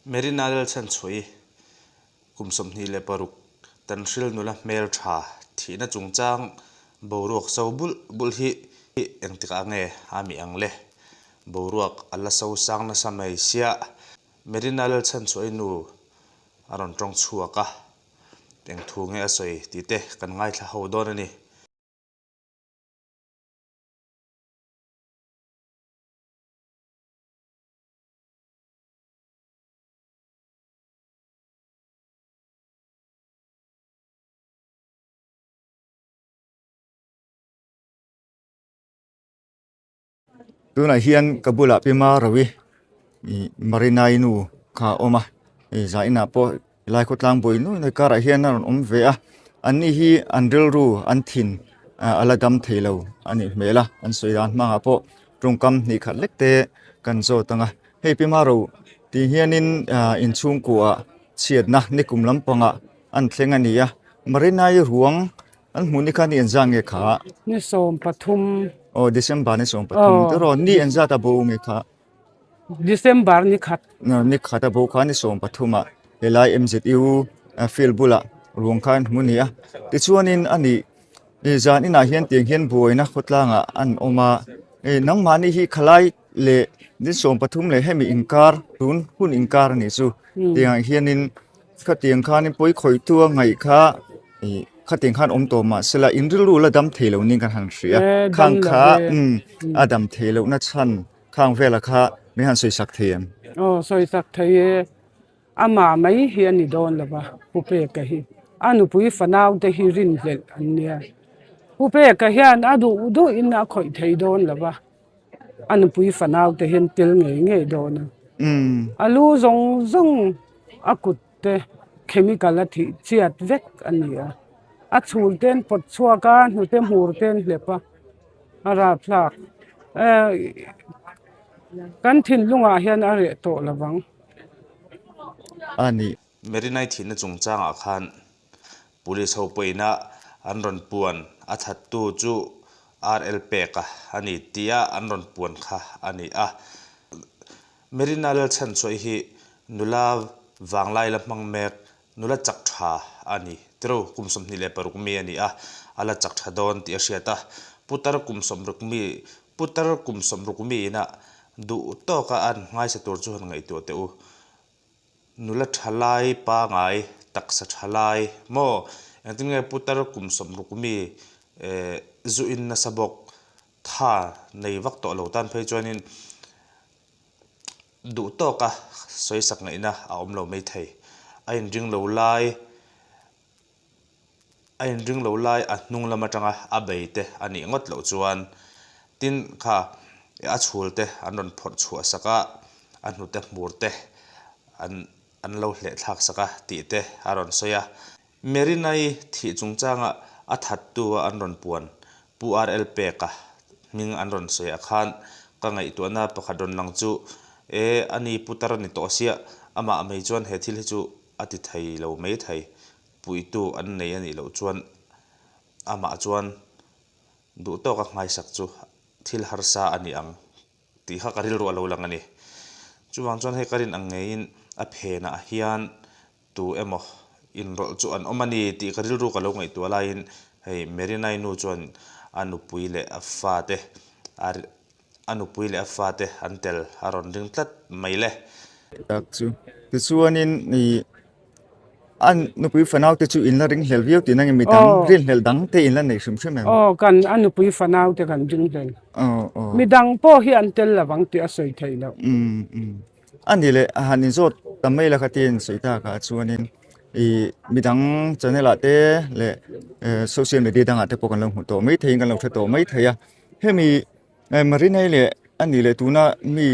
Marina Lalchhanchhuaii kum 26 Tanhril nula hmeltha thihna chungchang boruak so bulh bulh hi engtikah nge a mi ang le? Boruak a la so sang nasa mai sia. Marina Lalchhanchhuaii nu a rawn tawng chhuak a, eng thu nge a sawi tih te kan ngaithla ho dawn a ni. Tunah hian ka bulah Pi Marawi ih Marinai nu kha a awm a hei zah inah pawh helai khawtlang buai nuai nuai karah hian a rawn awm ve a an ni hi an rilru an thin ah a la dam thei lo a nih hmel a an sawi dan hmangah pawh tawngkam hnih khat lek te kan zawt ang a hei Pi Maro tih hianin ah inchhungkuah chhiatna nikum lampangah an thleng a ni a Marinai ruang An hmuh ni kha ni engzat nge kha? Ni 13. Aw December ni 13 te rawh ni engzat a bo nge kha? December ni khat. Ni khat a bo kha ni 13 ah helai MZU field bulah ruang kha an hmu ni a. Tichuanin a nih zan inah hian tiang hian buaina khawtlangah an awm a. Nangmahni hi khalai leh ni 13 leh hemi inkar tun hun inkar a nih chu. Tiangah hianin Khatiang khanin pawi khawihtu a ngaih kha ih khatiang khan awm tawh mah sela in rilru la dam thei lo ning kan han hria Eh, dam khang lo kha ve. umm a dam thei lohna chhan khang vela kha min han sawi sak thei em? Aw sawi sak thei e, amah mai hi a ni dawn lo va Pu Peka hi a nupui fanau te hi rinhlelh an nia. Pu Peka hian a duh duhin a khawih thei dawn lo va. A nupui fanau te hian tel ngei ngei dawn a. A lu zawng zawng a kut te chemical a thih chiat vek a ni a. A chhul te an pawt chhuak a, hnute hmur te an hlep a, a rapthlak. Kan thinlungah hian a reh tawh lo vang. A ni. Marinai thihna chungchangah khan Police ho pawhina an rawn puan a thattu chu RL Peka a ni tia an rawn puan kha a ni a. Marina Lalchhanchhuahi hi nula vanglai la hmang mek, nula chak tha a ni. Tiro kum 26 mi a ni a, a la chak tha dawn tih a hriat a. Putar kum 60 mi, putar kum 60 mi ina duh tawka an nghaisa tur chu han ngaihtuah teh u. Nula thalai pangai, taksa thalai maw? Engtin nge putar kum 60 mi eh zu in nasa bawk tha nei vak tawh lo tan phei chuanin duh tawka sawisak ngaihna a awm lo mai thei. A inring lo lai. A inring lo lai a hnung lam atanga a bei te a nih ngawt loh chuan tin kha a chhul te an rawn phawrh chhuah sak a, a hnute hmur te an an lo hleh thlak sak a tih te a rawn sawi a. Merinai thih chungchanga a thattu a an rawn puan Pu RL Peka hming an rawn sawi ah khan ka ngaihtuahna pakhat rawn lang chu e a ni putar a ni tawh sia amah mai chuan he thil hi chu a ti thei lo mai thei. Puitu an nei a nih loh chuan amah chuan duh tawka nghaisak chu thil harsa a ni ang tih kha ka rilru a lo lang a ni. Chuvang chuan hei ka rin ang ngeiin a phenah hian tu emaw inrawlh chu an awm a ni tih ka rilru ka lo ngaihtuah laiin hei Merinai nu chuan a nupui leh a fate a A nupui leh a fate an tel a rawn ring tlat mai le. Tak chu. Tichuanin ih a nupui fanau te chu in la ring hlel viau tihna nge midang rin hlel dang te in la nei hrim hrim em? Aw kan a nupui fanau te kan ring hlel. Aw aw. Midang pawh hi an tel lo ang tih a sawi theih loh. Umm umm. A ni leh a han inzawt ta mai la kha tiin sawi tak ah chuanin ih midang channel ah te leh social media dangah te pawh kan lo hmu tawh mai theiin kan lo hre tawh mai thei a. Hemi Marinai leh a nih leh tuna mi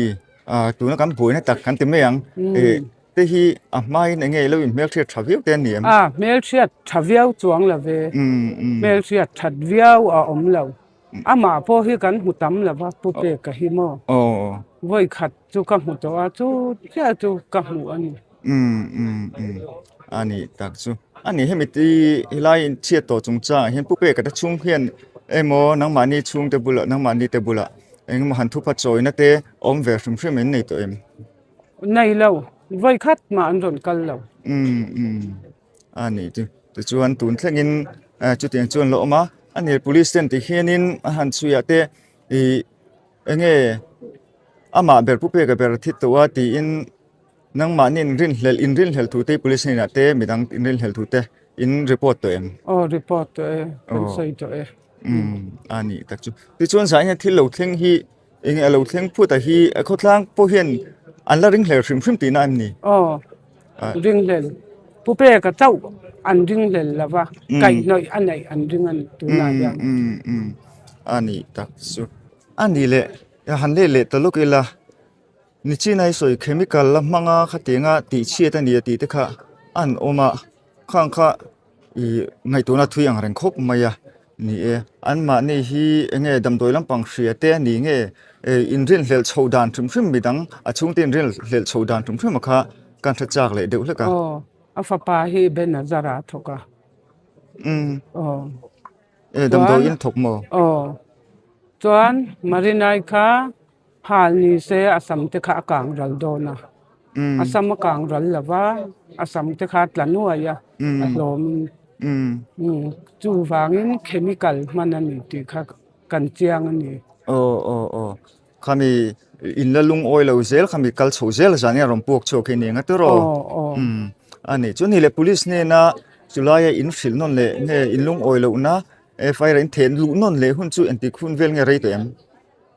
ah tuna kan buaina tak kan ti mai ang eh te hi a hmain eng nge ilo in hmelhriat tha viau te a ni em? A hmelhriat tha viau chuang lo ve, hmelhriat that viau a awm lo. Amah pawh hi kan hmu tam lo va Pu Peka hi maw? Vawi khat chu ka hmu tawh a, chu chiah chu ka hmu a ni. Umm umm umm a nih tak chu a ni hemi te helai chhiat tawh chung changah hian pu peka te chhung hian emaw nangmahni chhungte bulah nangmahni te bulah engemaw han thupa chawina te awm ve hrim hrim in nei tawh em? Nei lo. Vawi khat mah an rawn kal lo. Umm umm a nih chu. Tichuan tun thlengin chutiang chuan la awm a, a ni police ten ti hianin a han chhui ah te ih enge amah ber pu peka ber thi tawh a tiin nangmahni in rinhlelh in rinhlelh thu te police hnenah te midang in rinhlelh thu te in report tawh em? Aw report tawh e, kan sawi tawh e. Umm a nih tak chu. Tichuan zah hian thil lo thleng hi Eng a lo thleng phut a hi a khawtlang pawh hian an la ringhlel hrim hrim tihna em ni? Aw, ringhlel. Pu Peka chauh an ringhlel lo va, kaihhnawih a neih an ring a ni tunah hian. A nih tak chu. A nih leh, han let leh ta lawk ila, Nichina i sawi chemical la hmanga khatianga tihchhiat a ni a tih te kha an awm a, khang kha Ih ngaihtuahna thui ang reng khawp mai a ni e. Anmahni hi eng nge damdawi lampang hria te a ni nge inrinhlelh chhoh dan hrim hrim midang a chhungte inrinhlelh chhoh dan hrim hrim a kha kan hre chak leh deuh hlek a. Aw, a fapa hi Ben Azara a thawk a. Umm. Aw. E damdawi in thawk maw? Aw. Chuan Marinai kha Hal ni se a sam te kha a kang ral dawn a, a sam a kang ral lo va, a sam te kha a tla nuai a, a hlawm in chuvangin chemical hman a ni tih kha kan chiang a ni. Aw aw aw khami in la lungawi lo zel khami kal chho zel zan hian rawn puak chhuak hi ni ang a tiraw? Aw aw. A nih chu ni le police hnena chulaia in hrilh nawn leh nge in lungawi lohna FIR in theh luh nawn leh hun chu engtik hun vel nge rei tawh em?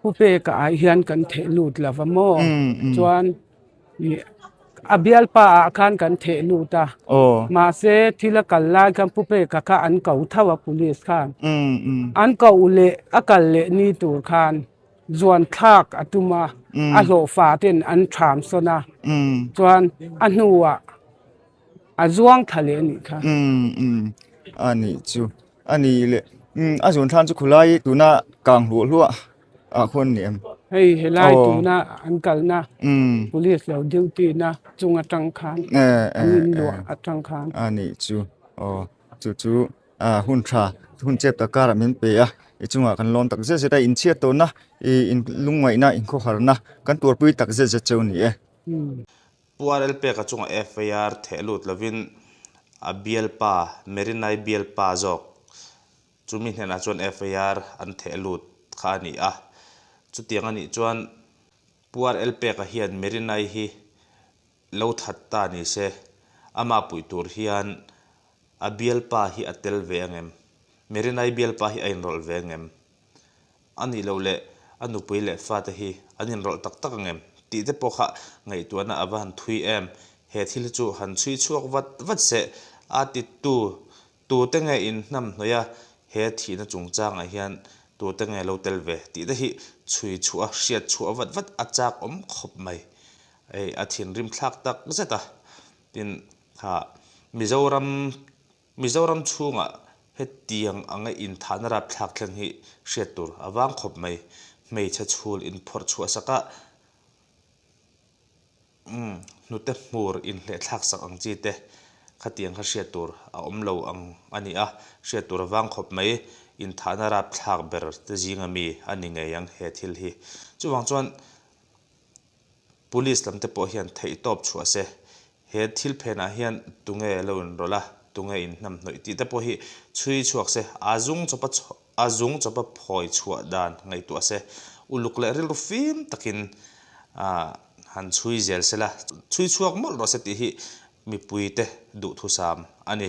Pu Peka ah hian kan theh lut lo va maw? Chuan a bialpa ah khan kan theh lut a. Mahse thil a kal lai khan Pu Peka kha an ko tho a police khan. An ko leh a kal leh ni tur khan zuan thlak a tum a, a hlawhfa ten an ṭham sawn a. Chuan a hnuah A zuang thla leh a nih kha. Umm umm a nih chu a ni leh umm a zun thlan chu khulai tuna kang hluah hluah ah khuan ni em. Hei helai tuna an kalna police lo duty na chung atang khan an in luah atang khan. A nih chu aw chu chu hun tha hun chep tak karah min pe a i chungah kan lawm tak zet zet a inchhiat tawhna ih in lungngaihna inkhawharna kan tuarpui tak zet zet cheu a ni e. Pu RL Peka chunga FIR theh lut lovin a bialpa, Merinai bialpa zawk chumi hnenah chuan FIR an theh lut kha a ni a. Chutiang a nih chuan Pu RL Peka hian Merinai hi lo that ta ni se, amah puih tur hian a bialpa hi a tel ve angem? Merinai bialpa hi a inrawlh ve angem? A nih loh leh a nupui leh fate hi an inrawlh tak tak ang em? Tih te pawh kha ngaihtuahna a va han thui em? He thil hi chu han chhui chhuak vat vat seh. A titu tute nge in hnam hnawih a, he thihna chungchangah hian tute nge lo tel ve? Tih te hi chhui chhuah a, hriat chhuah vat vat a chak awm khawp mai. Hei a thinrim thlak tak zet a. Tin, kha Mizoram Mizoram chhungah hetiang anga inthahna rapthlak thleng hi hriat tur a vang khawp mai. Hmeichhe chhul inphawrh chhuah sakah hnute hmur inhlehthlak sak ang chi te khatiang kha hriat tur a awm lo ang a ni a, hriat tur a vang khawp mai. Inthahna rapthlak ber te zinga mi a ni ngei ang he thil hi. Chuvang chuan Police lam te pawh hian theihtawp chhuah se, he thil phenah hian tunge lo inrawlh a, tunge inhnamhnawih tih te pawh hi chhui chhuak se, a zung chawpa a zung chawpa phawi chhuah dan ngaihtuah se, uluk leh rilru fim takin han chhui zel se la, chhui chhuak mawlh rawh se tih hi mipuite duhthusam a ni.